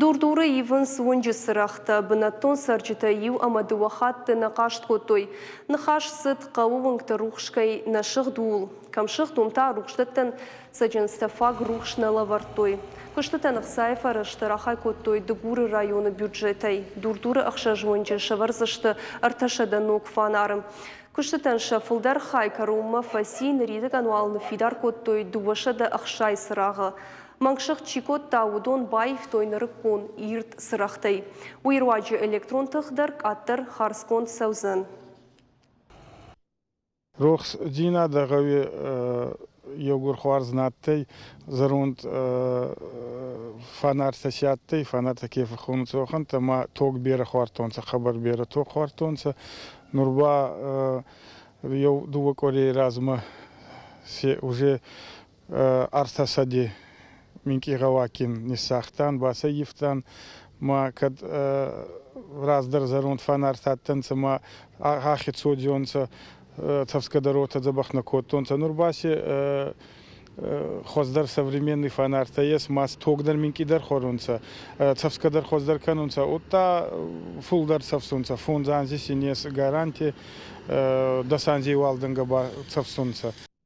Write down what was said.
Дур-Дуры ивынц уынджы цырӕгътӕ. Бынӕттон цӕрджытӕ иу ӕмӕ дыууӕ хатты нӕ хъаст кодтой. Ныхас цыд, хъӕуы уынгты рухс кӕй нӕ сыгъд, ууыл. Кӕм сыгъд, уым та рухсдӕттӕн цӕджындзтӕ фаг рухс нӕ лӕвӕрдтой. Куыстытӕн ӕхцайы фӕрӕзтӕ рахай кодтой Дыгуры районы бюджетӕй. Дур-Дуры ӕхсӕз уынджы сӕвӕрдзысты 300 ног фанары. Куыстытӕн сӕ фылдӕр хай кӕронмӕ фӕци, ныридӕгӕн уал ныффидар кодтой 260 цырагъы. Мӕнгсыгъд чи кодта, уыдон баивтой нырыккон ирд цырӕгътӕй. Уый руаджы электрон тых дӕр къаддӕр хардзгонд цӕудзӕн. Рохсдзийнадӕ гъӕуи еугур хуарз на адтӕй, зӕронд фанартӕ си адтӕй, фанартӕ ке фӕххонунцӕ, уӕхӕнттӕ ма тог берӕ хуардтонцӕ, хъӕбӕр берӕ тог хуардтонцӕ. Нур ба еу дууӕ къуӕрей размӕ се уже ӕртӕсӕди минкъий гъӕуаггин ниссагътан, бацӕййивтан ма кӕд раздӕр зӕронд фанартӕ адтӕнцӕ ма ӕхе цодзионцӕ, цӕфсгӕ дӕр уотӕ дзӕбӕх нӕ кодтонцӕ. Нур ба си хуӕздӕр современный фанартӕ ес, ма тог дӕр минкъийдӕр хуӕрунцӕ, цӕфсгӕ дӕр хуӕздӕр кӕнунцӕ, удта фулдӕр цӕфсунцӕ. Фондз анзи син ес гаранти, дӕс анзей уалдӕнгӕ ба цӕфсунцӕ.